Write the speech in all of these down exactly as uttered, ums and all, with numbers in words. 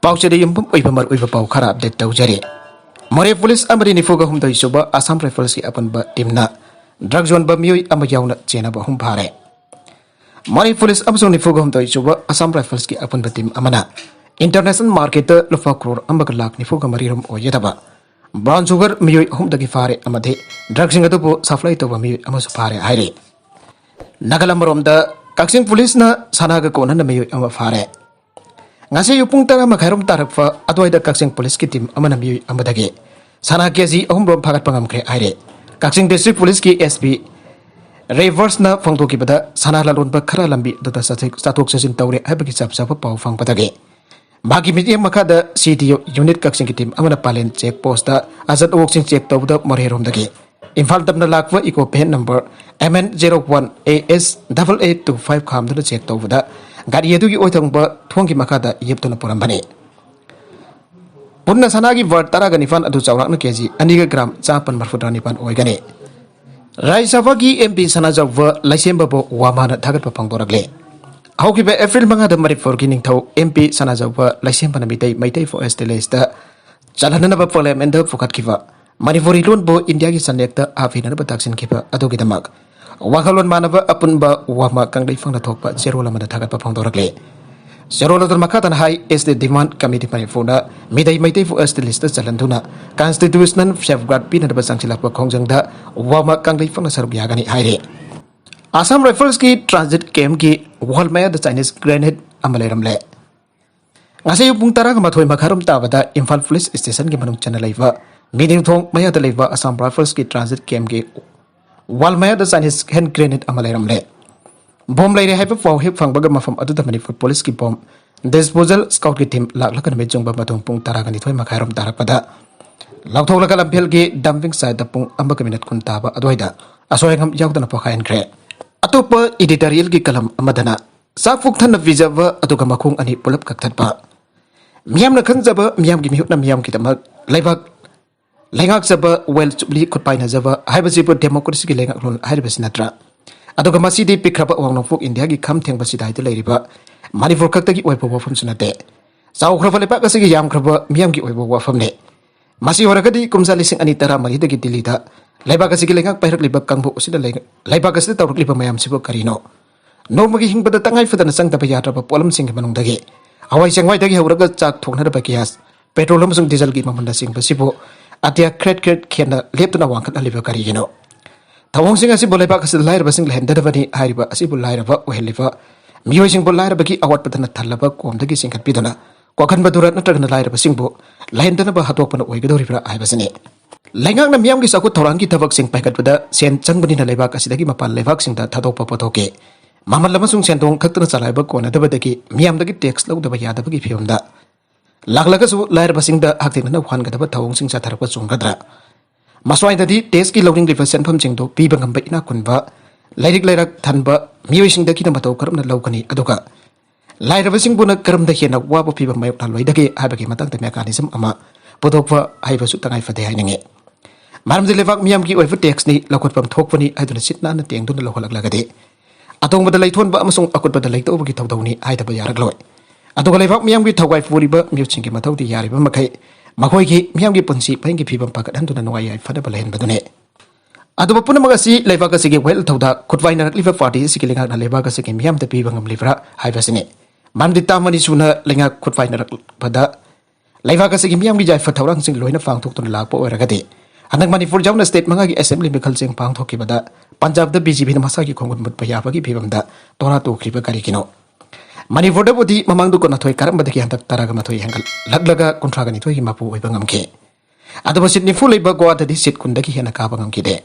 ꯄꯥꯎꯆꯦꯗ ꯌꯨꯝꯐꯝ ꯑꯣꯏꯕ ꯃꯔꯨꯑꯣꯏꯕ ꯄꯥꯎ ꯈꯔ ꯑꯞꯗꯦꯠ ꯇꯧꯖꯔꯤ꯫ ꯃꯣꯔꯦ ꯄꯨꯂꯤꯁ ꯑꯃꯗꯤ ꯅꯤꯐꯨꯒ ꯍꯨꯝꯗꯣꯏ ꯁꯨꯕ ꯑꯁꯥꯝ ꯔꯥꯏꯐꯜꯁꯀꯤ ꯑꯄꯨꯟꯕ ꯇꯤꯝꯅ ꯗ꯭ꯔꯒ ꯌꯣꯟꯕ ꯃꯤꯑꯣꯏ ꯑꯃ ꯌꯥꯎꯅ ꯆꯦꯟꯅꯕ ꯑꯍꯨꯝ ꯐꯥꯔꯦ꯫ ꯃꯣꯔꯦ ꯄꯨꯂꯤꯁ ꯑꯃꯁꯨꯡ ꯅꯤꯐꯨꯒ ꯍꯨꯝꯗꯣꯏ ꯁꯨꯕ ꯑꯁꯥꯝ ꯔꯥꯏꯐꯜꯁꯀꯤ ꯑꯄꯨꯟꯕ ꯇꯤꯝ ꯑꯃꯅ ꯏꯟꯇꯔꯅꯦꯁꯅꯦꯜ ꯃꯥꯔꯀꯦꯠꯇ ꯂꯨꯄꯥ ꯀ꯭ꯔꯣꯔ ꯑꯃꯒ ꯂꯥꯈ ꯅꯤꯐꯨꯒ ꯃꯔꯤ ꯔꯣꯝ ꯑꯣꯏꯒꯗꯕ ꯕ꯭ꯔꯥꯎꯟ ꯁꯨꯒꯔ ꯃꯤꯑꯣꯏ ꯑꯍꯨꯝꯗꯒꯤ ꯐꯥꯔꯦ ꯑꯃꯗꯤ ꯗ꯭ꯔꯒꯁꯤꯡ ꯑꯗꯨꯕꯨ ꯁꯄ꯭ꯂꯥꯏ ꯇꯧꯕ ꯃꯤꯑꯣꯏ ꯑꯃꯁꯨ ꯐꯥꯔꯦ ꯍꯥꯏꯔꯤ꯫ ꯅꯥꯒꯜ ꯑꯃꯔꯣꯝꯗ ꯀꯛꯆꯤꯡ ꯄꯨꯂꯤꯁꯅ ꯁꯅꯥꯒ ꯀꯣꯟꯅꯅ ꯃꯤꯑꯣꯏ ꯑꯃ ꯐꯥꯔꯦ꯫ ꯉꯁꯤ ꯑꯌꯨꯛ ꯄꯨꯡ ꯇꯔꯥ ꯃꯈꯥꯏꯔꯣꯝ ꯇꯥꯔꯛꯄ ꯑꯗꯨꯋꯥꯏꯗ ꯀꯛꯆꯤꯡ ꯄꯨꯂꯤꯁꯀꯤ ꯇꯤꯝ ꯑꯃꯅ ꯃꯤꯑꯣꯏ ꯑꯃꯗꯒꯤ ꯁꯅꯥ ꯀꯦꯖꯤ ꯑꯍꯨꯝ ꯔꯣꯝ ꯐꯥꯒꯠꯄ ꯉꯝꯈ꯭ꯔꯦ ꯍꯥꯏꯔꯦ꯫ ꯀꯛꯆꯤꯡ ꯗꯤꯁꯇ꯭ꯔꯤꯛ ꯄꯨꯂꯤꯁꯀꯤ SP ꯔꯦꯚꯔꯁꯅ ꯐꯣꯡꯗꯣꯛꯈꯤꯕꯗ, ꯁꯅꯥ ꯂꯂꯣꯟꯕ ꯈꯔ ꯂꯝꯕꯤ ꯑꯗꯨꯗ ꯆꯠꯊꯣꯛ ꯆꯠꯊꯣꯛ ꯆꯠꯁꯤꯟ ꯇꯧꯔꯦ ꯍꯥꯏꯕꯒꯤ ꯆꯞ ꯆꯥꯕ ꯄꯥꯎ ꯐꯪꯕꯗꯒꯤ ꯃꯍꯥꯛꯀꯤ ꯃꯤꯠꯌꯦꯡ ꯃꯈꯥꯗ CDO ꯌꯨꯅꯤꯠ ꯀꯛꯆꯤꯡꯒꯤ ꯇꯤꯝ ꯑꯃꯅ ꯄꯥꯂꯦꯟ ꯆꯦꯛ ꯄꯣꯁꯇ ꯑꯆꯠ ꯑꯋꯣꯛꯁꯤꯡ ꯆꯦꯛ ꯇꯧꯕꯗ ꯃꯣꯔꯦꯔꯣꯝꯗꯒꯤ ꯏꯝꯐꯥꯜ ꯇꯝꯅ ꯂꯥꯛꯄ Eeco van number MN zero one AS double eight two five ꯈꯥꯝꯗꯨꯅ ꯆꯦꯛ ꯇꯧꯕꯗ ꯒꯥꯔꯤ ꯑꯗꯨꯒꯤ ꯑꯣꯏꯊꯪꯕ ꯊꯣꯡꯒꯤ ꯃꯈꯥꯗ ꯌꯦꯞꯇꯨꯅ ꯄꯨꯔꯝꯕꯅꯤ꯫ ꯄꯨꯟꯅ ꯁꯅꯥꯒꯤ ꯕꯥꯔ ꯇꯔꯥꯒ ꯅꯤꯄꯥꯟ ꯑꯗꯨ ꯆꯥꯎꯔꯥꯛꯅ ꯀꯦꯖꯤ ꯑꯅꯤꯒ ꯒ꯭ꯔꯥꯝ ꯆꯥꯃꯥꯄꯟ ꯃꯔꯐꯨꯇꯔꯥ ꯅꯤꯄꯥꯟ ꯑꯣꯏꯒꯅꯤ꯫ ꯔꯥꯖ꯭ꯌ ꯁꯚꯥꯒꯤ MP ꯁꯅꯥꯖꯥꯎꯕ ꯂꯩꯁꯦꯝꯕꯕꯨ ꯋꯥꯃꯥꯅ ꯊꯥꯒꯠꯄ ꯐꯣꯡꯗꯣꯔꯛꯂꯦ꯫ ꯍꯧꯈꯤꯕ ꯑꯦꯄ꯭ꯔꯤꯜ ꯃꯉꯥꯗ ꯃꯅꯤꯄꯨꯔꯒꯤ ꯅꯤꯡꯊꯧ MP ꯁꯅꯥꯖꯥꯎꯕ ꯂꯩꯁꯦꯝꯕꯅ ꯃꯤꯇꯩ, ꯃꯩꯇꯩ ꯐꯣꯛ ꯐꯦꯁꯇꯤꯚꯦꯜꯁꯇ ꯆꯜꯍꯟꯅꯅꯕ ꯄꯥꯔꯂꯤꯌꯥꯃꯦꯟꯗ ꯄꯨꯈꯠꯈꯤꯕ ꯃꯅꯤꯄꯨꯔꯤ ꯂꯣꯟꯕꯨ ꯏꯟꯗꯤꯌꯥꯒꯤ ꯆꯟꯌꯦꯛꯇ ꯍꯥꯞꯄꯤꯅꯅꯕ ꯇꯥꯛꯁꯤꯟꯈꯤꯕ ꯑꯗꯨꯒꯤꯗꯃꯛ ꯋꯥꯈꯜꯂꯣꯟ ꯃꯥꯟꯅꯕ ꯑꯄꯨꯟꯕ ꯋꯥꯃꯥ ꯀꯪꯂꯩ ꯐꯪꯅ ꯊꯣꯛꯄ ꯆꯦꯔꯣꯜ ꯑꯃꯗ ꯊꯥꯒꯠꯄ ꯐꯣꯡꯗꯣꯔꯛꯂꯦ꯫ ꯆꯦꯔꯣꯜ ꯑꯗꯨꯅ ꯃꯈꯥ ꯇꯥꯅ ꯍꯥꯏ, S T Demand Committee ꯃꯅꯤꯄꯨꯔꯅ Meitei, ꯃꯩꯇꯩꯕꯨ S T list ꯆꯜꯍꯟꯗꯨꯅ constitutional safeguard ꯄꯤꯅꯅꯕ ꯆꯪꯁꯤꯜꯂꯛꯄ ꯈꯣꯡꯖꯪꯗ ꯋꯥꯃꯥ ꯀꯪꯂꯩ ꯐꯪꯅ ꯁꯔꯨꯛ ꯌꯥꯒꯅꯤ ꯍꯥꯏꯔꯦ꯫ ꯑꯁꯥꯝ ꯔꯥꯏꯐꯜꯁꯀꯤ ꯇ꯭ꯔꯥꯟꯖꯤꯠ ꯀꯦꯝꯞꯀꯤ ꯋꯥꯜ ꯃꯌꯥꯗ ꯆꯥꯏꯅꯤꯁ ꯒ꯭ꯔꯦꯅꯦꯗ ꯑꯃ ꯂꯩꯔꯝꯂꯦ꯫ ꯉꯁꯤ ꯑꯌꯨꯛ ꯄꯨꯡ ꯇꯔꯥꯒ ꯃꯥꯊꯣꯏ ꯃꯈꯥꯏꯔꯣꯝ ꯇꯥꯕꯗ ꯏꯝꯐꯥꯜ ꯄꯨꯂꯤꯁ ꯁ꯭ꯇꯦꯁꯟꯒꯤ ꯃꯅꯨꯡ ꯆꯟꯅ ꯂꯩꯕ ꯃꯤꯅꯤꯡꯊꯣꯡ ꯃꯌꯥꯗ ꯂꯩꯕ ꯑꯁꯥꯝ ꯔꯥꯏꯐꯜꯁꯀꯤ ꯇ꯭ꯔꯥꯟꯖꯤꯠ ꯀꯦꯝꯞꯀꯤ ꯋꯥꯜ ꯃꯌꯥꯗ ꯆꯥꯏꯅꯤꯁ ꯍꯦꯟ ꯒ꯭ꯔꯦꯅꯦꯗ ꯑꯃ ꯂꯩꯔꯝꯂꯦ꯫ ꯕꯣꯝ ꯂꯩꯔꯦ ꯍꯥꯏꯕ ꯄꯥꯎ ꯍꯦꯛ ꯐꯪꯕꯒ ꯃꯐꯝ ꯑꯗꯨꯗ ꯃꯅꯤꯄꯨꯔ ꯄꯨꯂꯤꯁꯀꯤ ꯕꯣꯝ ꯗꯤꯁꯄꯣꯖꯦꯜ ꯁ꯭ꯀ꯭ꯋꯥꯗꯀꯤ ꯇꯤꯝ ꯂꯥꯛꯂꯒ ꯅꯨꯃꯤꯠ ꯆꯨꯡꯕ ꯃꯊꯣꯡ ꯄꯨꯡ ꯇꯔꯥꯒ ꯅꯤꯊꯣꯏ ꯃꯈꯥꯏꯔꯣꯝ ꯇꯥꯔꯛꯄꯗ ꯂꯧꯊꯣꯛꯂꯒ ꯂꯝꯐꯦꯜꯒꯤ ꯗꯝꯄꯤꯡ ꯁꯥꯏꯠꯇ ꯄꯨꯡ ꯑꯃꯒ ꯃꯤꯅꯤꯠ ꯀꯨꯟ ꯇꯥꯕ ꯑꯗꯨꯋꯥꯏꯗ ꯑꯁꯣꯏ ꯑꯉꯥꯝ ꯌꯥꯎꯗꯅ ꯄꯣꯈꯥꯏꯍꯟꯈ꯭ꯔꯦ꯫ ꯑꯇꯣꯞꯄ ꯏꯗꯤꯇꯣꯔꯤꯌꯦꯜꯒꯤ ꯀꯂꯝ ꯑꯃꯗꯅ ꯆꯥꯛ ꯄꯨꯛ ꯊꯟꯅ ꯄꯤꯖꯕ ꯑꯗꯨꯒ ꯃꯈꯣꯡ ꯑꯅꯤ ꯄꯨꯂꯞ ꯀꯛꯊꯠꯄ, ꯃꯤꯌꯥꯝꯅ ꯈꯟꯖꯕ ꯃꯤꯌꯥꯝꯒꯤ ꯃꯤꯍꯨꯠꯅ ꯃꯤꯌꯥꯝꯒꯤꯗꯃꯛ ꯂꯩꯕꯥꯛ ꯂꯩꯉꯥꯛꯆꯕ ꯋꯦꯜ ꯖꯨꯕꯂꯤ ꯈꯨꯠ ꯄꯥꯏꯅꯖꯕ ꯍꯥꯏꯕꯁꯤꯕꯨ ꯗꯦꯃꯣꯀ꯭ꯔꯦꯁꯤꯒꯤ ꯂꯩꯉꯥꯛꯂꯣꯟ ꯍꯥꯏꯔꯤꯕꯁꯤ ꯅꯠꯇ꯭ꯔꯥ? ꯑꯗꯨꯒ ꯃꯁꯤꯗꯤ ꯄꯤꯛꯈ꯭ꯔꯕ ꯑꯋꯥꯡ ꯅꯣꯡꯄꯣꯛ ꯏꯟꯗꯤꯌꯥꯒꯤ ꯈꯝ ꯊꯦꯡꯕ ꯁꯤꯗꯥꯏꯗ ꯂꯩꯔꯤꯕ ꯃꯅꯤꯄꯨꯔ ꯈꯛꯇꯒꯤ ꯑꯣꯏꯕ ꯋꯥꯐꯝꯁꯨ ꯅꯠꯇꯦ꯫ ꯆꯥꯎꯈ꯭ꯔꯕ ꯂꯩꯕꯥꯛ ꯑꯁꯤꯒꯤ ꯌꯥꯝꯈ꯭ꯔꯕ ꯃꯤꯌꯥꯝꯒꯤ ꯑꯣꯏꯕ ꯋꯥꯐꯝꯅꯤ꯫ ꯃꯁꯤ ꯑꯣꯏꯔꯒꯗꯤ ꯀꯨꯝꯖꯥ ꯂꯤꯁꯤꯡ ꯑꯅꯤ ꯇꯔꯥꯃꯔꯤꯗꯒꯤ ꯗꯤꯜꯂꯤꯗ ꯂꯩꯕꯥꯛ ꯑꯁꯤꯒꯤ ꯂꯩꯉꯥꯛ ꯄꯥꯏꯔꯛꯂꯤꯕ ꯀꯥꯡꯕꯨ ꯑꯁꯤꯅ ꯂꯩ-, ꯂꯩꯕꯥꯛ ꯑꯁꯤꯗ ꯇꯧꯔꯛꯂꯤꯕ ꯃꯌꯥꯝꯁꯤꯕꯨ ꯀꯔꯤꯅꯣ? ꯅꯣꯡꯃꯒꯤ ꯍꯤꯡꯕꯗ ꯇꯉꯥꯏ ꯐꯗꯅ ꯆꯪꯗꯕ ꯌꯥꯗ꯭ꯔꯕ ꯄꯣꯠꯂꯝꯁꯤꯡꯒꯤ ꯃꯅꯨꯡꯗꯒꯤ ꯍꯋꯥꯏ ꯆꯦꯡꯋꯥꯏꯗꯒꯤ ꯍꯧꯔꯒ ꯆꯥꯛ ꯊꯣꯡꯅꯅꯕ gas, petrol ꯑꯃꯁꯨꯡ dieselꯒꯤ ꯃꯃꯜꯅꯆꯤꯡꯕꯁꯤꯕꯨ ꯑꯇꯤꯌꯥ ꯈ꯭ꯔꯦꯠ ꯈ꯭ꯔꯦꯠ ꯈꯦꯟꯅ ꯂꯦꯞꯇꯅ ꯋꯥꯡꯈꯠꯍꯜꯂꯤꯕ ꯀꯔꯤꯒꯤꯅꯣ? ꯊꯧꯑꯣꯡꯁꯤꯡ ꯑꯁꯤꯕꯨ ꯂꯩꯕꯥꯛ ꯑꯁꯤꯗ ꯂꯥꯏꯔꯕꯁꯤꯡ ꯂꯩꯍꯟꯗꯅꯕꯅꯤ ꯍꯥꯏꯔꯤꯕ ꯑꯁꯤꯕꯨ ꯂꯥꯏꯔꯕ ꯑꯣꯏꯍꯜꯂꯤꯕ ꯃꯤꯑꯣꯏꯁꯤꯡꯕꯨ ꯂꯥꯏꯔꯕꯒꯤ ꯑꯋꯥꯠꯄꯗꯅ ꯊꯜꯂꯕ ꯀꯣꯝꯗꯒꯤ ꯆꯤꯡꯈꯠꯄꯤꯗꯨꯅ ꯀꯣꯛꯍꯟꯕꯗꯨꯔ ꯅꯠꯇ꯭ꯔꯒꯅ ꯂꯥꯏꯔꯕꯁꯤꯡꯕꯨ ꯂꯩꯍꯟꯗꯅꯕ ꯍꯥꯠꯇꯣꯛꯄꯅ ꯑꯣꯏꯒꯗꯧꯔꯤꯕ꯭ꯔꯥ ꯍꯥꯏꯕꯁꯤꯅꯤ꯫ ꯂꯩꯉꯥꯛꯅ ꯃꯤꯌꯥꯝꯒꯤ ꯆꯥꯎꯈꯠ ꯊꯧꯔꯥꯡꯒꯤ ꯊꯕꯛꯁꯤꯡ ꯄꯥꯏꯈꯠꯄꯗ ꯁꯦꯟ ꯆꯪꯕꯅꯤꯅ ꯂꯩꯕꯥꯛ ꯑꯁꯤꯗꯒꯤ ꯃꯄꯥꯟ ꯂꯩꯕꯥꯛꯁꯤꯡꯗ ꯊꯥꯗꯣꯛꯄ ꯄꯣꯠꯊꯣꯛꯀꯤ ꯃꯃꯜ ꯑꯃꯁꯨꯡ ꯁꯦꯟꯗꯣꯡ ꯈꯛꯇꯅ ꯆꯂꯥꯏꯕ ꯀꯣꯟꯅꯗꯕꯗꯒꯤ ꯃꯤꯌꯥꯝꯗꯒꯤ tax ꯂꯧꯗꯕ ꯌꯥꯗꯕꯒꯤ ꯐꯤꯕꯝꯗ ꯂꯥꯛꯂꯒꯁꯨ ꯂꯥꯏꯔꯕꯁꯤꯡꯗ ꯍꯛꯊꯦꯡꯅꯅ ꯋꯥꯍꯟꯒꯗꯕ ꯊꯧꯑꯣꯡꯁꯤꯡ ꯆꯠꯊꯔꯛꯄ ꯆꯨꯝꯒꯗ꯭ꯔꯥ? ꯃꯁ꯭ꯋꯥꯏꯗꯗꯤ taxꯀꯤ ꯂꯧꯅꯤꯡꯂꯤꯕ ꯁꯦꯟꯐꯝꯁꯤꯡꯗꯨ ꯄꯤꯕ ꯉꯝꯕ ꯏꯅꯥꯛ ꯈꯨꯟꯕ, ꯂꯥꯏꯔꯤꯛ ꯂꯥꯏꯔꯛ ꯊꯟꯕ ꯃꯤꯑꯣꯏꯁꯤꯡꯗꯒꯤꯅ ꯃꯇꯧ ꯀꯔꯝꯅ ꯂꯧꯒꯅꯤ? ꯑꯗꯨꯒ ꯂꯥꯏꯔꯕꯁꯤꯡꯕꯨꯅ ꯀꯔꯝꯅ ꯍꯦꯟꯅ ꯋꯥꯕ ꯐꯤꯕꯝ ꯃꯥꯌꯣꯛꯅꯍꯜꯂꯣꯏꯗꯒꯦ ꯍꯥꯏꯕꯒꯤ ꯃꯇꯥꯡꯗ mechanism ꯑꯃ ꯄꯨꯊꯣꯛꯄ ꯍꯥꯏꯕꯁꯨ ꯇꯉꯥꯏ ꯐꯗꯦ ꯍꯥꯏꯅꯤꯡꯏ꯫ ꯃꯔꯝꯗꯤ ꯂꯩꯕꯥꯛ ꯃꯤꯌꯥꯝꯒꯤ ꯑꯣꯏꯕ taxꯅꯤ, ꯂꯧꯈꯠꯐꯝ ꯊꯣꯛꯄꯅꯤ ꯍꯥꯏꯗꯨꯅ ꯁꯤꯠ ꯅꯥꯟꯅ ꯇꯦꯡꯗꯨꯅ ꯂꯧꯍꯜꯂꯛꯂꯒꯗꯤ ꯑꯇꯣꯡꯕꯗ ꯂꯩꯊꯣꯟꯕ ꯑꯃꯁꯨꯡ ꯑꯀꯨꯠꯄꯗ ꯂꯩꯇꯧꯕꯒꯤ ꯊꯧꯗꯧꯅꯤ ꯍꯥꯏꯗꯕ ꯌꯥꯔꯛꯂꯣꯏ꯫ ꯑꯗꯨꯒ ꯂꯩꯕꯥꯛ ꯃꯤꯌꯥꯝꯒꯤ ꯊꯧꯒꯥꯏ ꯄꯨꯔꯤꯕ ꯃꯤꯍꯨꯠꯁꯤꯡꯒꯤ ꯃꯊꯧꯗꯤ ꯌꯥꯔꯤꯕ ꯃꯈꯩ ꯃꯈꯣꯏꯒꯤ ꯃꯤꯌꯥꯝꯒꯤ ꯄꯨꯟꯁꯤ ꯄꯍꯤꯡꯒꯤ ꯐꯤꯕꯝ ꯐꯒꯠꯍꯟꯗꯨꯅ ꯅꯨꯡꯉꯥꯏ ꯌꯥꯏꯐꯅꯕ ꯂꯩꯍꯟꯕꯗꯨꯅꯤ꯫ ꯑꯗꯨꯕꯨ ꯄꯨꯝꯅꯃꯛ ꯑꯁꯤ ꯂꯩꯕꯥꯛ ꯑꯁꯤꯒꯤ ꯋꯥꯌꯦꯜ ꯊꯧꯗꯥꯡ ꯈꯨꯠꯋꯥꯏꯅꯔꯛꯂꯤꯕ party ꯑꯁꯤꯒꯤ ꯂꯩꯉꯥꯛꯅ ꯂꯩꯕꯥꯛ ꯑꯁꯤꯒꯤ ꯃꯤꯌꯥꯝꯗ ꯄꯤꯕ ꯉꯝꯂꯤꯕ꯭ꯔꯥ ꯍꯥꯏꯕꯁꯤꯅꯤ꯫ ꯃꯔꯝꯗꯤ ꯇꯥꯝ ꯑꯅꯤ ꯁꯨꯅ ꯂꯩꯉꯥꯛ ꯈꯨꯠꯋꯥꯏꯅꯔꯛꯄꯗ ꯂꯩꯕꯥꯛ ꯑꯁꯤꯒꯤ ꯃꯤꯌꯥꯝꯒꯤ ꯌꯥꯏꯐ ꯊꯧꯔꯥꯡꯁꯤꯡ ꯂꯣꯏꯅ ꯄꯥꯡꯊꯣꯛꯇꯨꯅ ꯂꯥꯛꯄ ꯑꯣꯏꯔꯒꯗꯤ, ꯍꯟꯗꯛ ꯃꯅꯤꯄꯨꯔ ꯌꯥꯎꯅ state ꯃꯉꯥꯒꯤ assembly ꯃꯤꯈꯜꯁꯤꯡ ꯄꯥꯡꯊꯣꯛꯈꯤꯕꯗ ꯄꯟꯖꯥꯕꯇ BJPꯅ ꯃꯁꯥꯒꯤ ꯈꯣꯡꯒꯨꯟ ꯃꯨꯠꯄ ꯌꯥꯕꯒꯤ ꯐꯤꯕꯝꯗ ꯇꯣꯔꯥ ꯇꯣꯛꯈ꯭ꯔꯤꯕ ꯀꯔꯤꯒꯤꯅꯣ? ꯃꯅꯤꯄꯨꯔꯗꯕꯨꯗꯤ ꯃꯃꯥꯡꯗ ꯀꯨꯟꯃꯥꯊꯣꯏ ꯀꯥꯔꯝꯕꯗꯒꯤ ꯍꯟꯗꯛ ꯇꯔꯥꯒ ꯃꯥꯊꯣꯏ ꯍꯦꯟꯒꯠꯂꯛꯂꯒ ꯀꯨꯟꯊ꯭ꯔꯥꯒ ꯅꯤꯊꯣꯏꯒꯤ ꯃꯄꯨ ꯑꯣꯏꯕ ꯉꯝꯈꯤ꯫ ꯑꯗꯨꯕꯨ seat ꯅꯤꯐꯨ ꯂꯩꯕ ꯒꯣꯋꯥꯗꯗꯤ seat ꯀꯨꯟꯗꯒꯤ ꯍꯦꯟꯅ ꯀꯥꯕ ꯉꯝꯈꯤꯗꯦ꯫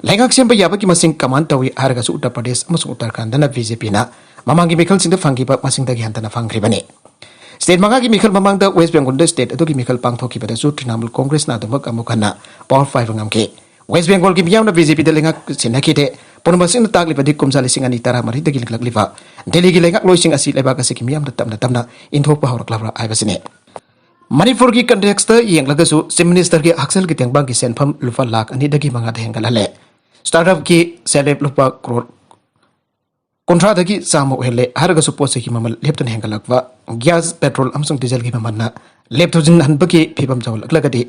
ꯂꯩꯉꯥꯛ ꯁꯦꯝꯕ ꯌꯥꯕꯒꯤ ꯃꯁꯤꯡ ꯀꯃꯥꯟ ꯇꯧꯏ ꯍꯥꯏꯔꯒꯁꯨ ꯎꯠꯇꯔ ꯄ꯭ꯔꯗꯦꯁ ꯑꯃꯁꯨꯡ ꯎꯠꯇꯔꯈꯟꯗꯅ BJPꯅ ꯃꯃꯥꯡꯒꯤ ꯃꯤꯈꯜꯁꯤꯡꯗ ꯐꯪꯈꯤꯕ ꯃꯁꯤꯡꯗꯒꯤ ꯍꯟꯊꯅ ꯐꯪꯈ꯭ꯔꯤꯕꯅꯤ꯫ State ꯃꯉꯥꯒꯤ ꯃꯤꯈꯜ ꯃꯃꯥꯡꯗ West Bengalꯗ state ꯑꯗꯨꯒꯤ ꯃꯤꯈꯜ ꯄꯥꯡꯊꯣꯛꯈꯤꯕꯗꯁꯨ ꯇ꯭ꯔꯤꯅꯥꯃꯨꯜ ꯀꯣꯡꯒ꯭ꯔꯦꯁꯅ ꯑꯗꯨꯃꯛ ꯑꯃꯨꯛ ꯍꯟꯅ power ꯄꯥꯏꯕ ꯉꯝꯈꯤ꯫ West Bengalꯒꯤ ꯃꯤꯌꯥꯝꯅ BJPꯗ ꯂꯩꯉꯥꯛ ꯁꯤꯟꯅꯈꯤꯗꯦ꯫ ꯄꯨꯝꯅꯃꯛꯁꯤꯡꯅ ꯇꯥꯛꯂꯤꯕꯗꯤ ꯀꯨꯝꯖꯥ ꯂꯤꯁꯤꯡ ꯑꯅꯤ ꯇꯔꯥꯃꯔꯤꯗꯒꯤ ꯂꯤꯡꯂꯛꯂꯤꯕ ꯗꯦꯜꯂꯤꯒꯤ ꯂꯩꯉꯥꯛꯂꯣꯏꯁꯤꯡ ꯑꯁꯤ ꯂꯩꯕꯥꯛ ꯑꯁꯤꯒꯤ ꯃꯤꯌꯥꯝꯅ ꯇꯞꯅ ꯇꯞꯅ ꯏꯟꯊꯣꯛꯄ ꯍꯧꯔꯛꯂꯕ꯭ꯔꯥ ꯍꯥꯏꯕꯁꯤꯅꯤ꯫ ꯃꯅꯤꯄꯨꯔꯒꯤ contextꯇ ꯌꯦꯡꯂꯒꯁꯨ Chief Ministerꯒꯤ ꯍꯛꯁꯦꯜꯒꯤ ꯇꯦꯡꯕꯥꯡꯒꯤ ꯁꯦꯟꯐꯝ ꯂꯨꯄꯥ ꯂꯥꯈ ꯑꯅꯤꯗꯒꯤ ꯃꯉꯥꯗ ꯍꯦꯟꯒꯠꯍꯜꯂꯦ꯫ Startupꯀꯤ ꯁꯦꯜꯐ ꯍꯦꯜꯞ ꯂꯨꯄꯥ ꯀ꯭ꯔꯣꯔ ꯀꯨꯟꯊ꯭ꯔꯥꯗꯒꯤ ꯆꯥꯝꯃ ꯑꯣꯏꯍꯜꯂꯦ ꯍꯥꯏꯔꯒꯁꯨ ꯄꯣꯠ ꯆꯩꯒꯤ ꯃꯃꯜ ꯂꯦꯞꯇꯅ ꯍꯦꯟꯒꯠꯂꯛꯄ, ꯒ꯭ꯌꯥꯁ, ꯄꯦꯇ꯭ꯔꯣꯜ ꯑꯃꯁꯨꯡ ꯗꯤꯖꯜꯒꯤ ꯃꯃꯜꯅ ꯂꯦꯞꯊꯣꯛꯍꯟꯕꯒꯤ ꯐꯤꯕꯝ ꯌꯧꯔꯛꯂꯒꯗꯤ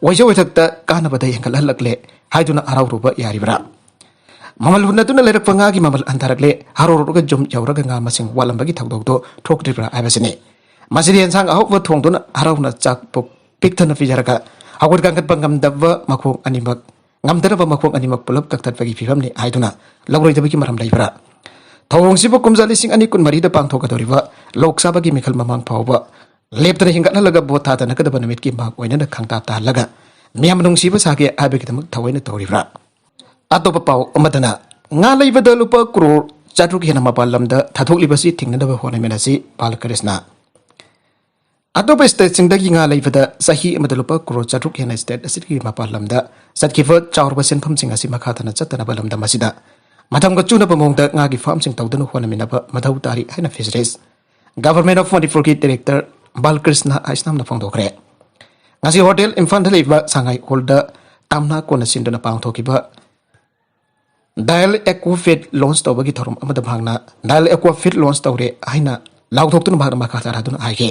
ꯑꯣꯏꯖ ꯑꯣꯏꯊꯛꯇ ꯀꯥꯟꯅꯕꯗ ꯍꯦꯟꯒꯠꯍꯜꯂꯛꯂꯦ ꯍꯥꯏꯗꯨꯅ ꯍꯔꯥꯎꯔꯨꯕ ꯌꯥꯔꯤꯕ꯭ꯔꯥ? ꯃꯃꯜ ꯍꯨꯟꯅꯗꯨꯅ ꯂꯩꯔꯛꯄ ꯉꯥꯒꯤ ꯃꯃꯜ ꯍꯟꯊꯔꯛꯂꯦ, ꯍꯔꯥꯎꯔꯨꯔꯒ ꯌꯨꯝ ꯌꯧꯔꯒ ꯉꯥ ꯃꯁꯤꯡ ꯋꯥꯠꯂꯝꯕꯒꯤ ꯊꯧꯗꯣꯛꯇꯣ ꯊꯣꯛꯇ꯭ꯔꯤꯕ꯭ꯔꯥ ꯍꯥꯏꯕꯁꯤꯅꯤ꯫ ꯃꯁꯤꯗꯤ ꯑꯦꯟꯁꯥꯡ ꯑꯍꯥꯎꯕ ꯊꯣꯡꯗꯨꯅ ꯍꯔꯥꯎꯅ ꯆꯥꯛ ꯄꯨꯛ ꯄꯤꯛ ꯊꯟꯅ ꯄꯤꯖꯔꯒ ꯍꯧꯒꯠ ꯀꯥꯡꯈꯠꯄ ꯉꯝꯗꯕ ꯃꯈꯣꯡ ꯑꯅꯤꯃꯛ, ꯉꯝꯗꯅꯕ ꯃꯈꯣꯡ ꯑꯅꯤꯃꯛ ꯄꯨꯂꯞ ꯀꯛꯊꯠꯄꯒꯤ ꯐꯤꯕꯝꯅꯤ ꯍꯥꯏꯗꯨꯅ ꯂꯧꯔꯣꯏꯗꯕꯒꯤ ꯃꯔꯝ ꯂꯩꯕ꯭ꯔꯥ? ꯊꯧꯑꯣꯡꯁꯤꯕꯨ ꯀꯨꯝꯖꯥ ꯂꯤꯁꯤꯡ ꯑꯅꯤ ꯀꯨꯟꯃꯔꯤꯗ ꯄꯥꯡꯊꯣꯛꯀꯗꯧꯔꯤꯕ ꯂꯣꯛ ꯁꯚꯥꯒꯤ ꯃꯤꯈꯜ ꯃꯃꯥꯡ ꯐꯥꯎꯕ ꯂꯦꯞꯇꯅ ꯍꯦꯟꯒꯠꯍꯜꯂꯒ ꯚꯣꯠ ꯊꯥꯗꯅꯒꯗꯕ ꯅꯨꯃꯤꯠꯀꯤ ꯃꯍꯥꯛ ꯑꯣꯏꯅꯅ ꯈꯪꯇꯥ ꯇꯥꯍꯜꯂꯒ ꯃꯤꯌꯥꯝ ꯅꯨꯡꯁꯤꯕ ꯁꯥꯒꯦ ꯍꯥꯏꯕꯒꯤꯗꯃꯛ ꯊꯑꯣꯏꯅ ꯇꯧꯔꯤꯕ꯭ꯔꯥ? ꯑꯇꯣꯞꯄ ꯄꯥꯎ ꯑꯃꯗꯅ, ꯉꯥ ꯂꯩꯕꯗ ꯂꯨꯄꯥ ꯀ꯭ꯔꯣꯔ ꯆꯥꯇ꯭ꯔꯨꯛ ꯍꯦꯟꯅ ꯃꯄꯥꯟ ꯂꯝꯗ ꯊꯥꯗꯣꯛꯂꯤꯕꯁꯤ ꯊꯤꯡꯅꯅꯕ ꯍꯣꯠꯅꯃꯤꯟꯅꯁꯤ, ꯕꯥꯂꯀ꯭ꯔꯤꯁꯅ꯫ ꯑꯇꯣꯞꯄ ꯁ꯭ꯇꯦꯠꯁꯤꯡꯗꯒꯤ ꯉꯥ ꯂꯩꯕꯗ ꯆꯍꯤ ꯑꯃꯗ ꯂꯨꯄꯥ ꯀ꯭ꯔꯣꯔ ꯆꯥꯇ꯭ꯔꯨꯛ ꯍꯦꯟꯅ ꯁ꯭ꯇꯦꯠ ꯑꯁꯤꯒꯤ ꯃꯄꯥꯟ ꯂꯝꯗ ꯆꯠꯈꯤꯕ ꯆꯥꯎꯔꯕ ꯁꯦꯟꯐꯝꯁꯤꯡ ꯑꯁꯤ ꯃꯈꯥ ꯇꯥꯅ ꯆꯠꯇꯅꯕ ꯂꯝꯗꯝ ꯑꯁꯤꯗ ꯃꯇꯝꯒ ꯆꯨꯅꯕ ꯃꯑꯣꯡꯗ ꯉꯥꯒꯤ ꯐꯥꯔꯝꯁꯤꯡ ꯇꯧꯗꯨꯅ ꯍꯣꯠꯅꯃꯤꯟꯅꯕ ꯃꯊꯧ ꯇꯥꯔꯤ ꯍꯥꯏꯅ ꯐꯤꯁꯔꯤꯁ ꯒꯚꯔꯟꯃꯦꯟꯠ ꯑꯣꯐ ꯃꯅꯤꯄꯨꯔꯒꯤ ꯗꯤꯔꯦꯛꯇꯔ ꯕꯥꯂꯀ꯭ꯔꯤꯁꯅ ꯍꯥꯏꯁꯅꯥꯝꯅ ꯐꯣꯡꯗꯣꯛꯈ꯭ꯔꯦ꯫ ꯉꯁꯤ ꯍꯣꯇꯦꯜ ꯏꯝꯐꯥꯜꯗ ꯂꯩꯕ ꯁꯉꯥꯏ ꯍꯣꯜꯗ ꯇꯥꯝꯅꯥ ꯀꯣꯟꯅ ꯁꯤꯟꯗꯨꯅ ꯄꯥꯡꯊꯣꯛꯈꯤꯕ ꯗꯥꯏꯜ ꯑꯦꯀ꯭ꯋꯥ ꯐꯤꯠ ꯂꯣꯟꯆ ꯇꯧꯕꯒꯤ ꯊꯧꯔꯝ ꯑꯃꯗ ꯃꯍꯥꯛꯅ "ꯗꯥꯏꯜ ꯑꯦꯀ꯭ꯋꯥ ꯐꯤꯠ ꯂꯣꯟꯆ ꯇꯧꯔꯦ" ꯍꯥꯏꯅ ꯂꯥꯎꯊꯣꯛꯇꯨꯅ ꯃꯍꯥꯛꯅ ꯃꯈꯥ ꯇꯥꯔꯗꯨꯅ ꯍꯥꯏꯈꯤ,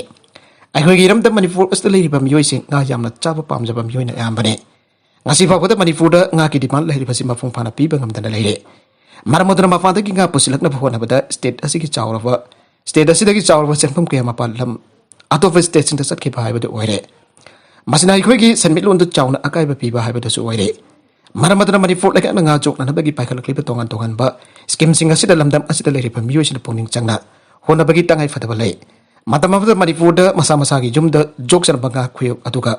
"ꯑꯩꯈꯣꯏꯒꯤ ꯏꯔꯝꯗꯝ ꯃꯅꯤꯄꯨꯔ ꯑꯁꯤꯗ ꯂꯩꯔꯤꯕ ꯃꯤꯑꯣꯏꯁꯤꯡ ꯉꯥ ꯌꯥꯝꯅ ꯆꯥꯕ ꯄꯥꯝꯖꯕ ꯃꯤꯑꯣꯏꯅ ꯑꯌꯥꯝꯕꯅꯤ꯫ ꯉꯁꯤ ꯐꯥꯎꯕꯗ ꯃꯅꯤꯄꯨꯔꯗ ꯉꯥꯒꯤ ꯗꯤꯃꯥꯟ ꯂꯩꯔꯤꯕꯁꯤ ꯃꯄꯨꯡ ꯐꯥꯅ ꯄꯤꯕ ꯉꯝꯗꯅ ꯂꯩꯔꯦ꯫ ꯃꯔꯝ ꯑꯗꯨꯅ ꯃꯄꯥꯟꯗꯒꯤ ꯉꯥ ꯄꯨꯁꯤꯜꯂꯛꯅꯕ ꯍꯣꯠꯅꯕꯗ ꯁ꯭ꯇꯦꯠ ꯑꯁꯤꯒꯤ ꯆꯥꯎꯔꯕ, ꯁ꯭ꯇꯦꯠ ꯑꯁꯤꯗꯒꯤ ꯆꯥꯎꯔꯕ ꯁꯦꯟꯐꯝ ꯀꯌꯥ ꯃꯄꯥꯟ ꯂꯝ ꯑꯇꯣꯞꯄ ꯁ꯭ꯇꯦꯠꯁꯤꯡꯗ ꯆꯠꯈꯤꯕ ꯍꯥꯏꯕꯗꯨ ꯑꯣꯏꯔꯦ꯫ ꯃꯁꯤꯅ ꯑꯩꯈꯣꯏꯒꯤ ꯁꯦꯟꯃꯤꯠꯂꯣꯟꯗ ꯆꯥꯎꯅ ꯑꯀꯥꯏꯕ ꯄꯤꯕ ꯍꯥꯏꯕꯗꯨꯁꯨ ꯑꯣꯏꯔꯦ꯫ ꯃꯔꯝ ꯑꯗꯨꯅ ꯃꯅꯤꯄꯨꯔ ꯂꯩꯉꯥꯛꯅ ꯉꯥ ꯌꯣꯛꯅꯅꯕꯒꯤ ꯄꯥꯏꯈꯠꯂꯛꯂꯤꯕ ꯇꯣꯉꯥꯟ ꯇꯣꯉꯥꯟꯕ ꯁ꯭ꯀꯤꯝꯁꯤꯡ ꯑꯁꯤꯗ ꯂꯝꯗꯝ ꯑꯁꯤꯗ ꯂꯩꯔꯤꯕ ꯃꯤꯑꯣꯏꯁꯤꯡꯅ ꯄꯨꯛꯅꯤꯡ ꯆꯪꯅ ꯍꯣꯠꯅꯕꯒꯤ ꯇꯉꯥꯏ ꯐꯗꯕ ꯂꯩ꯫ ꯃꯇꯝ ꯑꯃꯗ ꯃꯅꯤꯄꯨꯔꯗ ꯃꯁꯥ ꯃꯁꯥꯒꯤ ꯌꯨꯝꯗ ꯌꯣꯛꯆꯔꯝꯕ ꯉꯥ ꯈꯨꯌꯣꯛ ꯑꯗꯨꯒ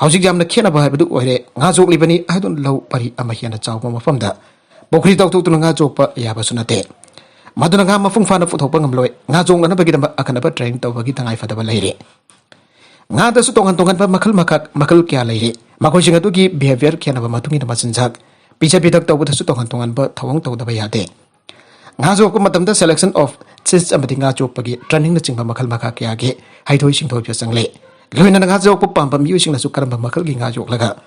ꯍꯧꯖꯤꯛ ꯌꯥꯝꯅ ꯈꯦꯠꯅꯕ ꯍꯥꯏꯕꯗꯨ ꯑꯣꯏꯔꯦ꯫ ꯉꯥ ꯌꯣꯛꯂꯤꯕꯅꯤ ꯍꯥꯏꯗꯨꯅ ꯂꯧ ꯄꯔꯤ ꯑꯃ ꯍꯦꯟꯅ ꯆꯥꯎꯕ ꯃꯐꯝꯗ ꯄꯨꯈ꯭ꯔꯤ ꯇꯧꯊꯣꯛꯇꯨꯅ ꯉꯥ ꯌꯣꯛꯄ ꯌꯥꯕꯁꯨ ꯅꯠꯇꯦ꯫ ꯃꯗꯨꯅ ꯉꯥ ꯃꯄꯨꯡ ꯐꯥꯅ ꯄꯨꯊꯣꯛꯄ ꯉꯝꯂꯣꯏ꯫ ꯉꯥ ꯌꯣꯛꯅꯅꯕꯒꯤꯗꯃꯛ ꯑꯈꯟꯅꯕ ꯇ꯭ꯔꯦꯅꯤꯡ ꯇꯧꯕꯒꯤ ꯇꯉꯥꯏ ꯐꯗꯕ ꯂꯩꯔꯦ꯫ ꯉꯥꯗꯁꯨ ꯇꯣꯉꯥꯟ ꯇꯣꯉꯥꯟꯕ ꯃꯈꯜ ꯃꯈꯥ-, ꯃꯈꯜ ꯀꯌꯥ ꯂꯩꯔꯤ꯫ ꯃꯈꯣꯏꯁꯤꯡ ꯑꯗꯨꯒꯤ ꯕꯤꯍꯦꯕꯤꯌꯔ ꯈꯦꯠꯅꯕ ꯃꯇꯨꯡ ꯏꯟꯅ ꯃꯆꯤꯟꯖꯥꯛ ꯄꯤꯖ ꯄꯤꯊꯛ ꯇꯧꯕꯗꯁꯨ ꯇꯣꯉꯥꯟ ꯇꯣꯉꯥꯟꯕ ꯊꯧꯑꯣꯡ ꯇꯧꯗꯕ ꯌꯥꯗꯦ꯫ ꯉꯥ ꯌꯣꯛꯄ ꯃꯇꯝꯗ selection of seeds ꯑꯃꯗꯤ ꯉꯥ ꯌꯣꯛꯄꯒꯤ ꯇ꯭ꯔꯦꯅꯤꯡꯅꯆꯤꯡꯕ ꯃꯈꯜ ꯃꯈꯥ ꯀꯌꯥꯒꯤ ꯍꯩꯊꯣꯏ ꯁꯤꯡꯊꯣꯏꯕ ꯆꯪꯂꯦ꯫ ꯂꯣꯏꯅꯅ ꯉꯥ ꯌꯣꯛꯄ ꯄꯥꯝꯕ ꯃꯤꯑꯣꯏꯁꯤꯡꯅꯁꯨ ꯀꯔꯝꯕ ꯃꯈꯜꯒꯤ ꯉꯥ ꯌꯣꯛꯂꯒ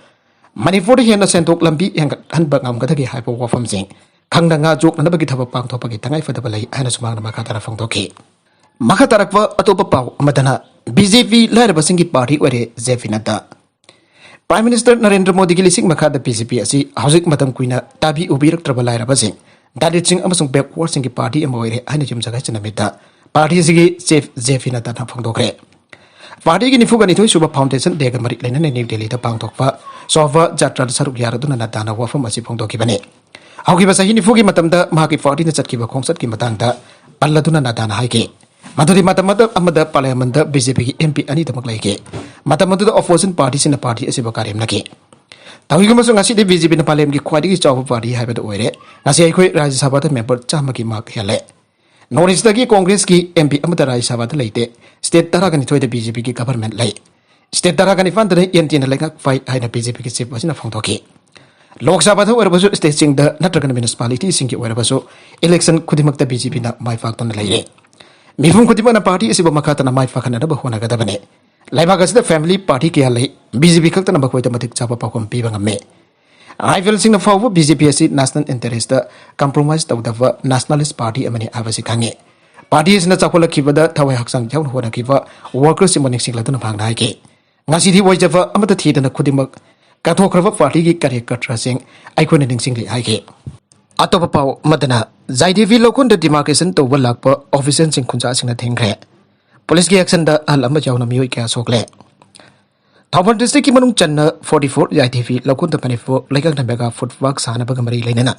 ꯃꯅꯤꯄꯨꯔꯗ ꯍꯦꯟꯅ ꯁꯦꯟꯊꯣꯛ ꯂꯝꯕꯤ ꯍꯦꯟꯒꯠꯍꯟꯕ ꯉꯝꯒꯗꯒꯦ ꯍꯥꯏꯕ ꯋꯥꯐꯝꯁꯤꯡ ꯈꯪꯅ ꯉꯥ ꯌꯣꯛꯅꯅꯕꯒꯤ ꯊꯕꯛ ꯄꯥꯡꯊꯣꯛꯄꯒꯤ ꯇꯉꯥꯏꯐꯗꯕ ꯂꯩ ꯍꯥꯏꯅꯁꯨ ꯃꯍꯥꯛꯅ ꯃꯈꯥ ꯇꯥꯅ ꯐꯣꯡꯗꯣꯛꯈꯤ꯫ ꯃꯈꯥ ꯇꯥꯔꯛꯄ ꯑꯇꯣꯞꯄ ꯄꯥꯎ ꯑꯃꯗꯅ, ꯕꯤ ꯖꯦ ꯄꯤ ꯂꯥꯏꯔꯕꯁꯤꯡꯒꯤ ꯄꯥꯔꯇꯤ ꯑꯣꯏꯔꯦ ꯖꯦ ꯄꯤ ꯅꯗ꯭ꯗꯥ꯫ ꯄ꯭ꯔꯥꯏꯝ ꯃꯤꯅꯤꯁꯇꯔ ꯅꯔꯦꯟꯗ꯭ꯔ ꯃꯣꯗꯤꯒꯤ ꯂꯤꯁꯤꯡ ꯃꯈꯥꯗ ꯕꯤ ꯖꯦ ꯄꯤ ꯑꯁꯤ ꯍꯧꯖꯤꯛ ꯃꯇꯝ ꯀꯨꯏꯅ ꯇꯥꯕꯤ ꯎꯕꯤꯔꯛꯇ꯭ꯔꯕ ꯂꯥꯏꯔꯕꯁꯤꯡ, ꯗꯂꯤꯠꯁꯤꯡ ꯑꯃꯁꯨꯡ ꯕꯦꯛꯋꯥꯔꯗꯁꯤꯡꯒꯤ ꯄꯥꯔꯇꯤ ꯑꯃ ꯑꯣꯏꯔꯦ ꯍꯥꯏꯅ ꯌꯨꯝꯁꯀꯩꯁ ꯅꯨꯃꯤꯠꯇ ꯄꯥꯔꯇꯤ ꯑꯁꯤꯒꯤ ꯆꯤꯐ ꯖꯦ ꯄꯤ ꯅꯗ꯭ꯗꯥꯅ ꯐꯣꯡꯗꯣꯛꯈ꯭ꯔꯦ꯫ ꯄꯥꯔꯇꯤꯒꯤ ꯅꯤꯐꯨꯒ ꯅꯤꯊꯣꯏ ꯁꯨꯕ ꯐꯥꯎꯟꯗꯦꯁꯟ ꯗꯦꯒ ꯃꯔꯤ ꯂꯩꯅꯅ ꯅ꯭ꯌꯨ ꯗꯦꯜꯂꯤꯗ ꯄꯥꯡꯊꯣꯛꯄ ꯁꯣꯚꯥ ꯖꯥꯇ꯭ꯔꯥꯗ ꯁꯔꯨꯛ ꯌꯥꯔꯗꯨꯅ ꯅꯗ꯭ꯗꯥꯅ ꯋꯥꯐꯝ ꯑꯁꯤ ꯐꯣꯡꯗꯣꯛꯈꯤꯕꯅꯤ꯫ ꯍꯧꯈꯤꯕ ꯆꯍꯤ ꯅꯤꯐꯨꯒꯤ ꯃꯇꯝꯗ ꯃꯍꯥꯛꯀꯤ ꯄꯥꯔꯇꯤꯅ ꯆꯠꯈꯤꯕ ꯈꯣꯡꯆꯠꯀꯤ ꯃꯇꯥꯡꯗ ꯄꯜꯂꯗꯨꯅ ꯅꯗ꯭ꯗꯥꯅ ꯍꯥꯏꯈꯤ, ꯃꯗꯨꯗꯤ ꯃꯇꯝ ꯑꯃꯗ ꯄꯥꯔꯂꯤꯌꯥꯃꯦꯟꯗ ꯕꯤ ꯖꯦ ꯄꯤꯒꯤ ꯑꯦꯝ ꯄꯤ ꯑꯅꯤꯗꯃꯛ ꯂꯩꯈꯤ꯫ ꯃꯇꯝ ꯑꯗꯨꯗ ꯑꯣꯄꯣꯖꯤꯁꯟ ꯄꯥꯔꯇꯤꯁꯤꯡꯅ ꯄꯥꯔꯇꯤ ꯑꯁꯤꯕꯨ ꯀꯥꯔꯦꯝꯅꯈꯤ꯫ ꯇꯧꯏꯒꯨꯝꯕꯁꯨ ꯉꯁꯤꯗꯤ ꯕꯤ ꯖꯦ ꯄꯤꯅ ꯃꯥꯂꯦꯝꯒꯤ ꯈ꯭ꯋꯥꯏꯗꯒꯤ ꯆꯥꯎꯕ ꯄꯥꯔꯇꯤ ꯍꯥꯏꯕꯗꯨ ꯑꯣꯏꯔꯦ꯫ ꯉꯁꯤ ꯑꯩꯈꯣꯏ ꯔꯥꯖ꯭ꯌ ꯁꯚꯥꯗ ꯃꯦꯝꯕꯔ ꯆꯥꯝꯃꯒꯤ ꯃꯥꯔꯛ ꯍꯦꯜꯂꯦ꯫ ꯅꯣꯔꯠ ꯏꯁꯇꯒꯤ ꯀꯣꯡꯒ꯭ꯔꯦꯁꯀꯤ ꯑꯦꯝ ꯄꯤ ꯑꯃꯠꯇ ꯔꯥꯖ꯭ꯌ ꯁꯚꯥꯗ ꯂꯩꯇꯦ꯫ ꯁ꯭ꯇꯦꯠ ꯇꯔꯥꯒ ꯅꯤꯊꯣꯏꯗ ꯕꯤ ꯖꯦ ꯄꯤꯒꯤ ꯒꯚꯔꯟꯃꯦꯟꯠ ꯂꯩ꯫ ꯁ꯭ꯇꯦꯠ ꯇꯔꯥꯒ ꯅꯤꯄꯥꯟꯗꯅ ꯑꯦꯟ ꯇꯤꯅ ꯂꯩꯉꯥꯛ ꯄꯥꯏ ꯍꯥꯏꯅ ꯕꯤ ꯖꯦ ꯄꯤꯒꯤ ꯆꯤꯐ ꯑꯁꯤꯅ ꯐꯣꯡꯗꯣꯛꯈꯤ꯫ ꯂꯣꯛ ꯁꯚꯥꯗ ꯑꯣꯏꯔꯕꯁꯨ ꯁ꯭ꯇꯦꯠꯁꯤꯡꯗ ꯅꯠꯇ꯭ꯔꯒꯅ ꯃ꯭ꯌꯨꯅꯤꯁꯤꯄꯥꯂꯤꯇꯤꯁꯤꯡꯒꯤ ꯑꯣꯏꯔꯕꯁꯨ ꯏꯂꯦꯛꯁꯟ ꯈꯨꯗꯤꯡꯃꯛꯇ ꯕꯤ ꯖꯦ ꯄꯤꯅ ꯃꯥꯏ ꯄꯥꯛꯇꯨꯅ ꯂꯩꯔꯦ꯫ ꯃꯤꯄꯨꯝ ꯈꯨꯗꯤꯡꯃꯛꯅ ꯄꯥꯔꯇꯤ ꯑꯁꯤꯕꯨ ꯃꯈꯥ ꯇꯥꯅ ꯃꯥꯏ ꯄꯥꯛꯍꯟꯅꯅꯕ ꯍꯣꯠꯅꯒꯗꯕꯅꯤ꯫ ꯂꯩꯕꯥꯛ ꯑꯁꯤꯗ ꯐꯦꯃꯤꯂꯤ ꯄꯥꯔꯇꯤ ꯀꯌꯥ ꯂꯩ꯫ ꯕꯤ ꯖꯦ ꯄꯤ ꯈꯛꯇꯅ ꯃꯈꯣꯏꯗ ꯃꯇꯤꯛ ꯆꯥꯕ ꯄꯥꯎꯈꯨꯝ ꯄꯤꯕ ꯉꯝꯃꯤ꯫ ꯔꯥꯏꯐꯜꯁꯤꯡꯅ ꯐꯥꯎꯕ ꯕꯤ ꯖꯦ ꯄꯤ ꯑꯁꯤ ꯅꯦꯁꯅꯦꯜ ꯏꯟꯇꯔꯦꯁꯇ ꯀꯝꯄ꯭ꯔꯣꯃꯥꯏꯖ ꯇꯧꯗꯕ ꯅꯦꯁꯅꯦꯂꯤꯁ ꯄꯥꯔꯇꯤ ꯑꯃꯅꯤ ꯍꯥꯏꯕꯁꯤ ꯈꯪꯉꯤ꯫ ꯄꯥꯔꯇꯤ ꯑꯁꯤꯅ ꯆꯥꯎꯈꯠꯂꯛꯈꯤꯕꯗ ꯊꯋꯥꯏ ꯍꯛꯆꯥꯡ ꯌꯥꯎꯅ ꯍꯣꯠꯅꯈꯤꯕ ꯋꯥꯔꯀꯔꯁꯤꯡꯕꯨ ꯅꯤꯡꯁꯤꯡꯂꯗꯨꯅ ꯃꯍꯥꯛꯅ ꯍꯥꯏꯈꯤ, "ꯉꯁꯤꯗꯤ ꯑꯣꯏꯖꯕ ꯑꯃꯠꯇ ꯊꯤꯗꯅ ꯈꯨꯗꯤꯡꯃꯛ ꯀꯠꯊꯣꯛꯈ꯭ꯔꯕ ꯄꯥꯔꯇꯤꯒꯤ ꯀꯥꯔꯌꯀꯔꯇꯥꯁꯤꯡ ꯑꯩꯈꯣꯏꯅ ꯅꯤꯡꯁꯤꯡꯂꯤ" ꯍꯥꯏꯈꯤ꯫ ꯑꯇꯣꯞꯄ ꯄꯥꯎ ꯑꯃꯗꯅ, ꯖꯥꯏꯗꯦꯕꯤ ꯂꯧꯈꯨꯟꯗ ꯗꯤꯃꯥꯔꯀꯦꯁꯟ ꯇꯧꯕ ꯂꯥꯛꯄ ꯑꯣꯐꯤꯁꯤꯌꯦꯜꯁꯤꯡ ꯈꯨꯟꯖꯥꯁꯤꯡꯅ ꯊꯤꯡꯈ꯭ꯔꯦ꯫ ꯄꯨꯂꯤꯁꯀꯤ ꯑꯦꯛꯁꯟꯗ ꯑꯍꯜ ꯑꯃ ꯌꯥꯎꯅ ꯃꯤꯑꯣꯏ ꯀꯌꯥ ꯁꯣꯛꯂꯦ꯫ ꯊꯧꯕꯥꯜ ꯗꯤꯁꯇ꯭ꯔꯤꯛꯀꯤ ꯃꯅꯨꯡ ꯆꯟꯅ ꯐꯣꯔꯇꯤ ꯐꯣꯔ ꯌꯥꯏꯊꯤꯕꯤ ꯂꯧꯈꯨꯟꯗ ꯃꯅꯤꯄꯨꯔ ꯂꯩꯉꯥꯛꯅ ꯃꯦꯒꯥ ꯐꯨꯗ ꯋꯥꯛ ꯁꯥꯟꯅꯕꯒ ꯃꯔꯤ ꯂꯩꯅꯅ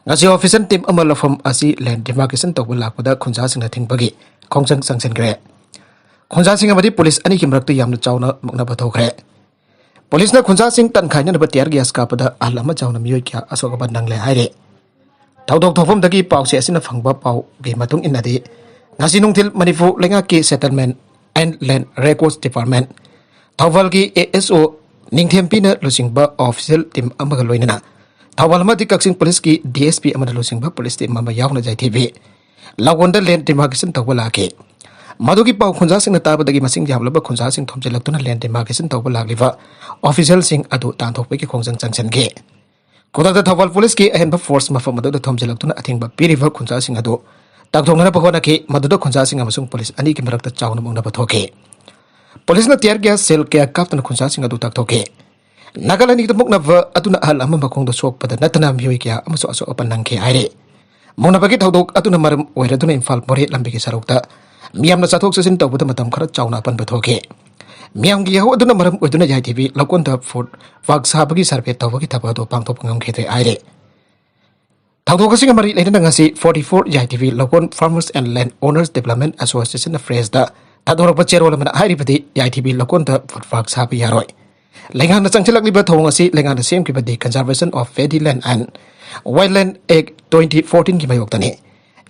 ꯉꯁꯤ ꯑꯣꯐꯤꯁꯤꯌꯦꯜ ꯇꯤꯝ ꯑꯃ ꯂꯧꯐꯝ ꯑꯁꯤ ꯂꯦꯟ ꯗꯤꯃꯥꯔꯀꯦꯁꯟ ꯇꯧꯕ ꯂꯥꯛꯄꯗ ꯈꯨꯟꯖꯥꯁꯤꯡꯅ ꯊꯤꯡꯕꯒꯤ ꯈꯣꯡꯖꯪ ꯆꯪꯁꯤꯟꯈ꯭ꯔꯦ꯫ ꯈꯨꯟꯖꯥꯁꯤꯡ ꯑꯃꯗꯤ ꯄꯨꯂꯤꯁ ꯑꯅꯤꯒꯤ ꯃꯔꯛꯇ ꯌꯥꯝꯅ ꯆꯥꯎꯅ ꯃꯨꯛꯅꯕ ꯊꯣꯛꯈ꯭ꯔꯦ꯫ ꯄꯨꯂꯤꯁꯅ ꯈꯨꯟꯖꯥꯁꯤꯡ ꯇꯟꯈꯥꯏꯅꯅꯕ ꯇꯤꯌꯔ ꯒ꯭ꯌꯥꯁ ꯀꯥꯞꯄꯗ ꯑꯍꯜ ꯑꯃ ꯌꯥꯎꯅ ꯃꯤꯑꯣꯏ ꯀꯌꯥ ꯑꯁꯣꯛ ꯑꯄꯟ ꯅꯪꯂꯦ ꯍꯥꯏꯔꯤ꯫ ꯊꯧꯗꯣꯛ ꯊꯣꯛꯐꯝꯗꯒꯤ ꯄꯥꯎꯆꯦ ꯑꯁꯤꯅ ꯐꯪꯕ ꯄꯥꯎꯒꯤ ꯃꯇꯨꯡ ꯏꯟꯅꯗꯤ, ꯉꯁꯤ ꯅꯨꯡꯊꯤꯜ ꯃꯅꯤꯄꯨꯔ ꯂꯩꯉꯥꯛꯀꯤ ꯁꯦꯇꯜꯃꯦꯟ ꯑꯦꯟ ꯂꯦꯟ ꯔꯦꯀꯣꯔꯗꯁ ꯗꯤꯄꯥꯔꯠꯃꯦꯟ, ꯊꯧꯕꯥꯜꯒꯤ ꯑꯦ ꯑꯦꯁ ꯑꯣ ꯅꯤꯡꯊꯦꯝꯄꯤꯅ ꯂꯨꯆꯤꯡꯕ ꯑꯣꯐꯤꯁꯤꯌꯦꯜ ꯇꯤꯝ ꯑꯃꯒ ꯂꯣꯏꯅꯅ ꯊꯧꯕꯥꯜ ꯑꯃꯗꯤ ꯀꯛꯆꯤꯡ ꯄꯨꯂꯤꯁꯀꯤ ꯗꯤ ꯑꯦꯁ ꯄꯤ ꯑꯃꯅ ꯂꯨꯆꯤꯡꯕ ꯄꯨꯂꯤꯁ ꯇꯤꯝ ꯑꯃ ꯌꯥꯎꯅ ꯌꯥꯏꯊꯤꯕꯤ ꯂꯧꯈꯨꯟꯗ ꯂꯦꯟ ꯗꯤꯃꯥꯔꯀꯦꯁꯟ ꯇꯧꯕ ꯂꯥꯛꯈꯤ꯫ ꯃꯗꯨꯒꯤ ꯄꯥꯎ ꯈꯨꯟꯖꯥꯁꯤꯡꯅ ꯇꯥꯕꯗꯒꯤ ꯃꯁꯤꯡ ꯌꯥꯝꯂꯕ ꯈꯨꯟꯖꯥꯁꯤꯡ ꯊꯣꯝꯖꯤꯜꯂꯛꯇꯨꯅ ꯂꯦꯟ ꯗꯤꯃꯥꯔꯀꯦꯁꯟ ꯇꯧꯕ ꯂꯥꯛꯂꯤꯕ ꯑꯣꯐꯤꯁꯤꯌꯦꯜꯁꯤꯡ ꯑꯗꯨ ꯇꯥꯟꯊꯣꯛꯄꯒꯤ ꯈꯣꯡꯖꯪ ꯆꯪꯁꯤꯟꯈꯤ꯫ ꯈꯨꯗꯛꯇ ꯊꯧꯕꯥꯜ ꯄꯨꯂꯤꯁꯀꯤ ꯑꯍꯦꯟꯕ ꯐꯣꯔꯁ ꯃꯐꯝ ꯑꯗꯨꯗ ꯊꯣꯝꯖꯤꯜꯂꯛꯇꯨꯅ ꯑꯊꯤꯡꯕ ꯄꯤꯔꯤꯕ ꯈꯨꯟꯖꯥꯁꯤꯡ ꯑꯗꯨ ꯇꯥꯛꯊꯣꯛꯅꯅꯕ ꯍꯣꯠꯅꯈꯤ꯫ ꯃꯗꯨꯗ ꯈꯨꯟꯖꯥꯁꯤꯡ ꯑꯃꯁꯨꯡ ꯄꯨꯂꯤꯁ ꯑꯅꯤꯒꯤ ꯃꯔꯛꯇ ꯆꯥꯎꯅ ꯃꯨꯛꯅꯕ ꯊꯣꯛꯈꯤ꯫ ꯄꯨꯂꯤꯁꯅ tear gas shell ꯀꯌꯥ ꯀꯥꯞꯇꯨꯅ ꯈꯨꯟꯖꯥꯁꯤꯡ ꯑꯗꯨ ꯇꯥꯛꯊꯣꯛꯈꯤ꯫ ꯅꯥꯒꯥꯂꯦꯟꯒꯤꯗ ꯃꯨꯛꯅꯕ ꯑꯗꯨꯅ ꯑꯍꯜ ꯑꯃ ꯃꯈꯣꯡꯗ ꯁꯣꯛꯄꯗ ꯅꯠꯇꯅ ꯃꯤꯑꯣꯏ ꯀꯌꯥ ꯑꯃꯁꯨ ꯑꯁꯣꯛ ꯑꯄꯟ ꯅꯪꯈꯤ ꯍꯥꯏꯔꯤ꯫ ꯃꯨꯛꯅꯕꯒꯤ ꯊꯧꯗꯣꯛ ꯑꯗꯨꯅ ꯃꯔꯝ ꯑꯣꯏꯔꯗꯨꯅ ꯏꯝꯐꯥꯜ ꯃꯣꯔꯦ ꯂꯝꯕꯤꯒꯤ ꯁꯔꯨꯛꯇ ꯃꯤꯌꯥꯝꯅ ꯆꯠꯊꯣꯛ ꯆꯠꯁꯤꯟ ꯇꯧꯕꯗ ꯃꯇꯝ ꯈꯔ ꯆꯥꯎꯅ ꯑꯄꯟꯕ ꯊꯣꯛꯈꯤ꯫ ꯃꯤꯌꯥꯝꯒꯤ ꯌꯥꯍꯧ ꯑꯗꯨꯅ ꯃꯔꯝ ꯑꯣꯏꯗꯨꯅ ꯌꯥꯏꯊꯤꯕꯤ ꯂꯧꯀꯣꯟꯗ footpath ꯁꯥꯕꯒꯤ survey ꯇꯧꯕꯒꯤ ꯊꯕꯛ ꯑꯗꯨ ꯄꯥꯡꯊꯣꯛꯄ ꯉꯝꯈꯤꯗ꯭ꯔꯦ ꯍꯥꯏꯔꯤ꯫ ꯊꯧꯗꯣꯛ ꯑꯁꯤꯒ ꯃꯔꯤ ꯂꯩꯅꯅ ꯉꯁꯤ forty four ꯌꯥꯏꯊꯤꯕꯤ ꯂꯧꯀꯣꯟ Farmers and Land Owners Development Association ꯅ press ꯇ ꯊꯥꯗꯣꯔꯛꯄ ꯆꯦꯔꯣꯜ ꯑꯃꯅ ꯍꯥꯏꯔꯤꯕꯗꯤ, ꯌꯥꯏꯊꯤꯕꯤ ꯂꯧꯀꯣꯟꯗ footpath ꯁꯥꯕ ꯌꯥꯔꯣꯏ꯫ ꯂꯩꯉꯥꯛꯅ ꯆꯪꯁꯤꯜꯂꯛꯂꯤꯕ ꯊꯧꯑꯣꯡ ꯑꯁꯤ ꯂꯩꯉꯥꯛꯅ ꯁꯦꯝꯈꯤꯕ The Conservation of Paddy Land and Wildland Act twenty fourteen ꯒꯤ ꯃꯥꯌꯣꯛꯇꯅꯤ꯫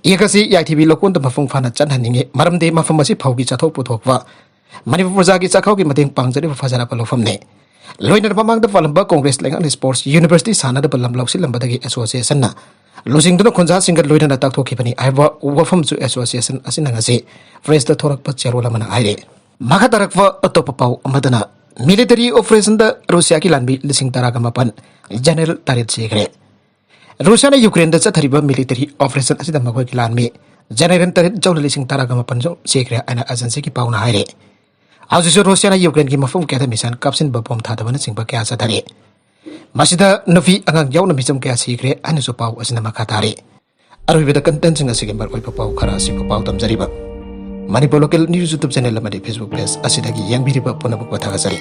Act ꯑꯁꯤ ꯌꯥꯏꯊꯤꯕꯤ ꯂꯧꯀꯣꯟꯗ ꯃꯄꯨꯡ ꯐꯥꯅ ꯆꯠꯍꯟꯅꯤꯡꯏ, ꯃꯔꯝꯗꯤ ꯃꯐꯝ ꯑꯁꯤ ꯐꯧꯒꯤ ꯆꯥꯊꯣꯛ ꯄꯨꯊꯣꯛꯄ, ꯃꯅꯤꯄꯨꯔ ꯄ꯭ꯔꯖꯥꯒꯤ ꯆꯥꯛꯈꯥꯎꯒꯤ ꯃꯇꯦꯡ ꯄꯥꯡꯖꯔꯤꯕ ꯐꯖꯔꯕ ꯂꯧꯐꯝꯅꯤ꯫ ꯂꯣꯏꯅꯅ ꯃꯃꯥꯡꯗ ꯄꯥꯜꯂꯝꯕ ꯀꯣꯡꯒ꯭ꯔꯦꯁ ꯂꯩꯉꯥꯛꯅ sports university ꯁꯥꯟꯅꯅꯕ ꯂꯝ ꯂꯧꯁꯤꯜꯂꯝꯕꯗꯒꯤ association ꯅ ꯂꯨꯆꯤꯡꯗꯨꯅ ꯈꯨꯟꯖꯥꯁꯤꯡꯒ ꯂꯣꯏꯅꯅ ꯇꯥꯛꯊꯣꯛꯈꯤꯕꯅꯤ ꯍꯥꯏꯕ ꯋꯥꯐꯝꯁꯨ association ꯑꯁꯤꯅ ꯉꯁꯤ press ꯇ ꯊꯣꯔꯛꯄ ꯆꯦꯔꯣꯜ ꯑꯃꯅ ꯍꯥꯏꯔꯤ꯫ ꯃꯈꯥ ꯇꯥꯔꯛꯄ ꯑꯇꯣꯞꯄ ꯄꯥꯎ ꯑꯃꯗꯅ, military operation ꯗ ꯔꯨꯁꯤꯌꯥꯒꯤ ꯂꯥꯟꯃꯤ ꯂꯤꯁꯤꯡ ꯇꯔꯥꯒ ꯃꯥꯄꯟ, general ꯇꯔꯦꯠ ꯁꯤꯈ꯭ꯔꯦ꯫ ꯔꯨꯁꯤꯌꯥꯅ ꯌꯨꯀ꯭ꯔꯦꯟꯗ ꯆꯠꯊꯔꯤꯕ military operation ꯑꯁꯤꯗ ꯃꯈꯣꯏꯒꯤ ꯂꯥꯟꯃꯤ general ꯇꯔꯦꯠ ꯌꯥꯎꯅ ꯂꯤꯁꯤꯡ ꯇꯔꯥꯒ ꯃꯥꯄꯟ ꯁꯤꯈ꯭ꯔꯦ ꯍꯥꯏꯅ agency ꯒꯤ ꯄꯥꯎꯅ ꯍꯥꯏꯔꯦ꯫ ꯍꯧꯖꯤꯛꯁꯨ ꯔꯨꯁꯤꯌꯥꯅ ꯌꯨꯀ꯭ꯔꯦꯟꯒꯤ ꯃꯐꯝ ꯀꯌꯥꯗ missile ꯀꯥꯞꯁꯤꯟꯕ, ꯕꯣꯝ ꯊꯥꯗꯕꯅꯆꯤꯡꯕ ꯀꯌꯥ ꯆꯠꯊꯔꯤ꯫ ꯃꯁꯤꯗ ꯅꯨꯄꯤ ꯑꯉꯥꯡ ꯌꯥꯎꯅ ꯃꯤꯆꯝ ꯀꯌꯥ ꯁꯤꯈ꯭ꯔꯦ ꯍꯥꯏꯅꯁꯨ ꯄꯥꯎ ꯑꯁꯤꯅ ꯃꯈꯥ ꯇꯥꯔꯤ꯫ ꯑꯔꯣꯏꯕꯗ content ꯁꯤꯡ ꯑꯁꯤꯒꯤ ꯃꯔꯨꯑꯣꯏꯕ ꯄꯥꯎ ꯈꯔ ꯑꯁꯤꯕꯨ ꯄꯥꯎ ꯇꯝꯖꯔꯤꯕ Manipur Local News YouTube channel ꯑꯃꯗꯤ Facebook page ꯑꯁꯤꯗꯒꯤ ꯌꯦꯡꯕꯤꯔꯤꯕ ꯄꯨꯝꯅꯃꯛꯄꯨ ꯊꯥꯒꯠꯆꯔꯤ꯫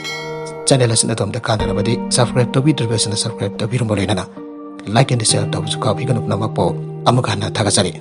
Channel ꯑꯁꯤꯅ ꯑꯗꯣꯝꯗ ꯀꯥꯟꯅꯔꯕꯗꯤ subscribe ꯇꯧꯕꯤꯗ꯭ꯔꯤꯕꯁꯤꯡꯅ subscribe ꯇꯧꯕꯤꯔꯝꯕ ꯂꯣꯏꯅꯅ like and share ꯇꯧꯕꯁꯨ ꯀꯥꯎꯕꯤꯒꯅꯨ꯫ ꯄꯨꯝꯅꯃꯛꯄꯨ ꯑꯃꯨꯛ ꯍꯟꯅ ꯊꯥꯒꯠꯆꯔꯤ꯫